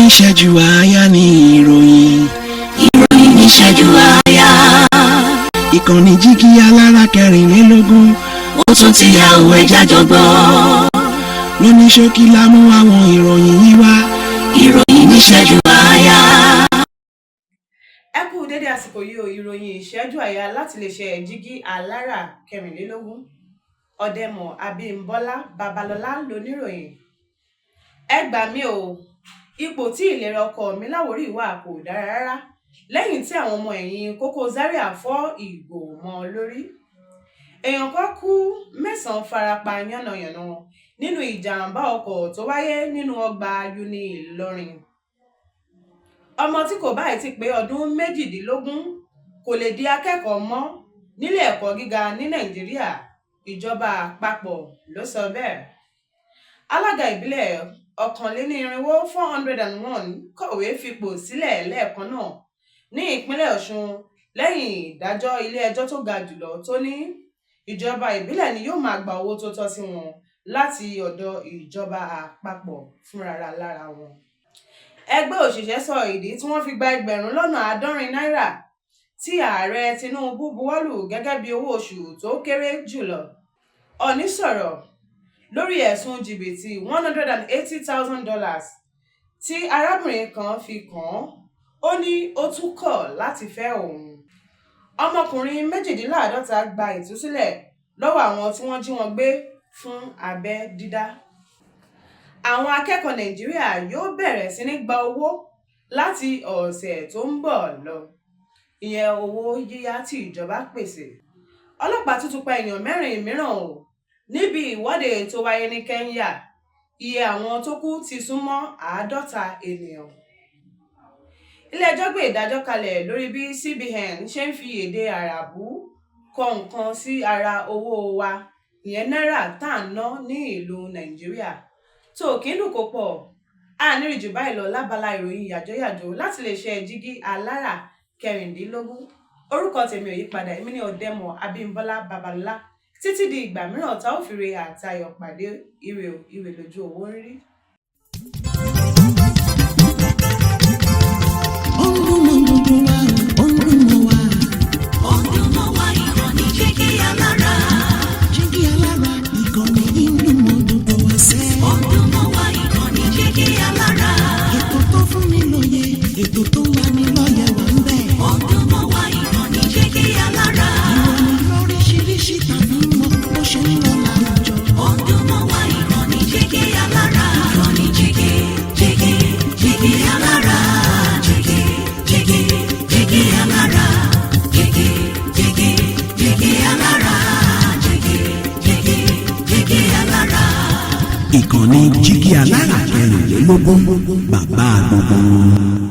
Níṣẹ́jú àáyá ní ìròyìn. Ìròyìn níṣẹ́jú àáyá. Ìkànnì Jígí Alára 24. Ó tún ti yà òwe jájọ gbọ́. Lóní ṣókí la mú àwọn ìròyìn yìí wá. Ìròyìn níṣẹ́jú àáyá. Ẹ kú dédé àsìkò yìí o. Ìròyìn ìṣẹ́jú àyà láti lè ṣe Jígí Alára 24, Ọ̀dẹ̀mọ̀ Abímbọ́lá Babalọ́lá lóníròyìn. Ẹ gbà mí o, ipò tí ìlera ọkọ mi Láwórì wà kò dára rárá lẹ́yìn tí àwọn ọmọ ẹ̀yìn Koko Zaria fọ́ ìgò mọ́ ọ lórí. Èèyàn kan kú, 9 fara pa yánnayànna nínú ìjàmbá ọkọ̀ tó wáyé nínú ọgbà Unilorin. Ọmọ tí kò báyìí ti pé ọdún 18 kò lè di akẹ́kọ̀ọ́ mọ́ nílé ẹ̀kọ́ gíga ní Nàìjíríà, ìjọba àpapọ̀ ló sọ bẹ́ẹ̀. Alága ìbílẹ̀ 401, 401, kọ̀wé fipò sílẹ̀ lẹ́ẹ̀kan náà ní ìpínlẹ̀ Ọ̀ṣun lẹ́yìn ìdájọ́ ilé-ẹjọ́ tó ga jùlọ tó ní ìjọba ìbílẹ̀ ni yóò máa gba owó tó tọ́ sí wọn láti ọ̀dọ̀ ìjọba àpapọ̀ fúnra lára wọn. Ẹgbẹ́ òṣìṣẹ́ sọ ìdí tí wọ́n fi gba 70,000 náírà tí Ààrẹ Tinubu buwọ́lù gẹ́gẹ́ bí owó oṣù tó kéré jùlọ. Ọọ̀ni sọ̀rọ̀ lórí ẹ̀sùn jìbìtì $180,000 tí arábìnrin kan fi kàn án, ó ní ó tún kọ̀ láti fẹ́ òun. Ọmọkùnrin 48 gba ìtúsílẹ̀ lọ́wọ́ àwọn tí wọ́n jí wọn gbé fún abẹ́ dídá. Àwọn akẹ́kọ̀ọ́ Nàìjíríà yóò bẹ̀rẹ̀ sí ní gba owó láti ọ̀sẹ̀ tó ń bọ̀ lọ, ìyẹn owó yíyá tí ìjọba pèsè. Ọlọ́pàá tún pa èèyàn mẹ́rin mìíràn o níbi ìwọ́de tó wáyé ní Kẹ́ńyà, iye àwọn tó kú ti sún mọ́ 50 ènìyàn. Ilé-ẹjọ́ gbé ìdájọ́ kalẹ̀ lórí bí CBN ṣe ń fi èdè Àràbù kọ nǹkan sí ara owó wa, ìyẹn náírà tá à ń ná ní ìlú Nàìjíríà. Tó kí ń dùn kó pọ̀, a ní rí jù báyìí lọ lábala ìròyìn yàjóyàjó láti lè ṣe Jígí Alára 24. Orúkọ tèmi ò yípadà, èmi ní Ọ̀dẹ́mọ̀ Abímbọ́lá Babalọ́lá. Títí di ìgbà mìíràn tá ò fi re àtayọ̀ pàdé, ire o, ire lójú owó ń rí. Ó ń dún mọ́ gbogbo wa, ó ń dún mọ́ wa. Ó ń dún mọ́ wa, ìkànnì Jígí Alára. Jígí Alára, ìkànnì yìí ń dún mọ́ gbogbo wa sẹ́. Ó ń dún mọ́ wa, ìkànnì Jígí Alára. Ètò tó fún ni lóye, ètò tó ń lani lọ́yẹ̀ wà ń bẹ̀. Ó ń dún mọ́ wa, ìkànnì Jígí Alára. Ìròyìn lóríṣiríṣi tàbí mọ bó ṣe ń lọ láwùjọ. Ó ń dún mọ́ wa, ìkànnì Jígí Alára. Ìkànnì Jígí, Jígí, Jígí Alára. Jígí, Jígí, Jígí Alára. Jígí, Jígí, Jígí Alára. Jígí, Jígí, Jígí Alára. Ìkànnì Jígí Alára 24, bàbá gbogbo wọn.